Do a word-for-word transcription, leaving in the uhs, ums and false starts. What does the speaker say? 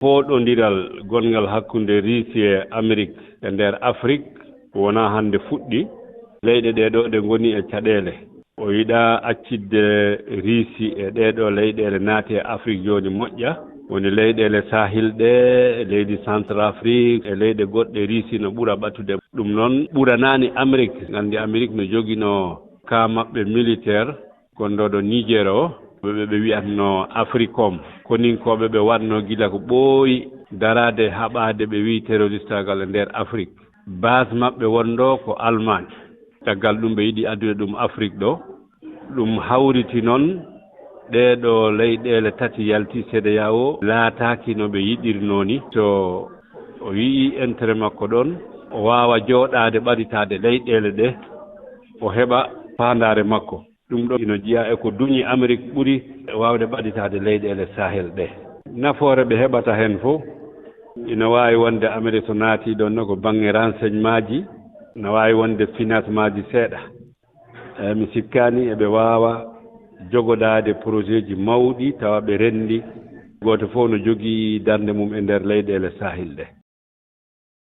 Pooɗondiral gonngal hakkunde Riisi e Amerik e nder Afrik wonaa hannde fuɗɗi. Leyɗe ɗee ɗoo ɗe ngoni e caɗeele. O yiɗaa accitde Riisi e ɗee ɗoo leyɗeele naati e Afrik jooni moƴƴa. Woni leyɗeele Sahil ɗee, leydi Centrafrique e leyɗe goɗɗe Riisi no ɓura ɓatude. Ɗum noon ɓuranaani Amerik. Nganndi Amerik no joginoo kaa maɓɓe militeer. Gonɗo ɗo Niger o, ɓe, ɓe, ɓe wiyatno Africom. Koninkooɓe ɓe waɗno gila ko ɓooyi daraade haɓaade ɓe wiyi terroristaagal e nder Afrik. Base maɓɓe wonɗo ko Allemagne. Caggal ɗum ɓe yiɗi addude ɗum Afrik ɗo. Ɗum hawriti noon ɗee ɗo leyɗeele tati yalti C D A O laataaki no ɓe yiɗirnoo ni. So o yiyi intérêt makko ɗoon, o waawa jooɗaade ɓaditaade leyɗeele ɗe, o heɓa faandaare makko. Ɗum ɗo ino jeyaa e ko duñi Amerik ɓuri waawde ɓaditaade leyɗeele Sahel ɗe. Nafoore ɓe heɓata heen fof ina waawi wonde Amerik so naati ɗoon ne ko baŋŋe renseignemaaji, ina waawi wonde financemaaji seeɗa. Eey, mi sikkaani eɓe waawa jogodaade projetji mawɗi tawa ɓe renndi. Gooto fof no jogii darnde mum e nder leyɗeele Sahel ɗe.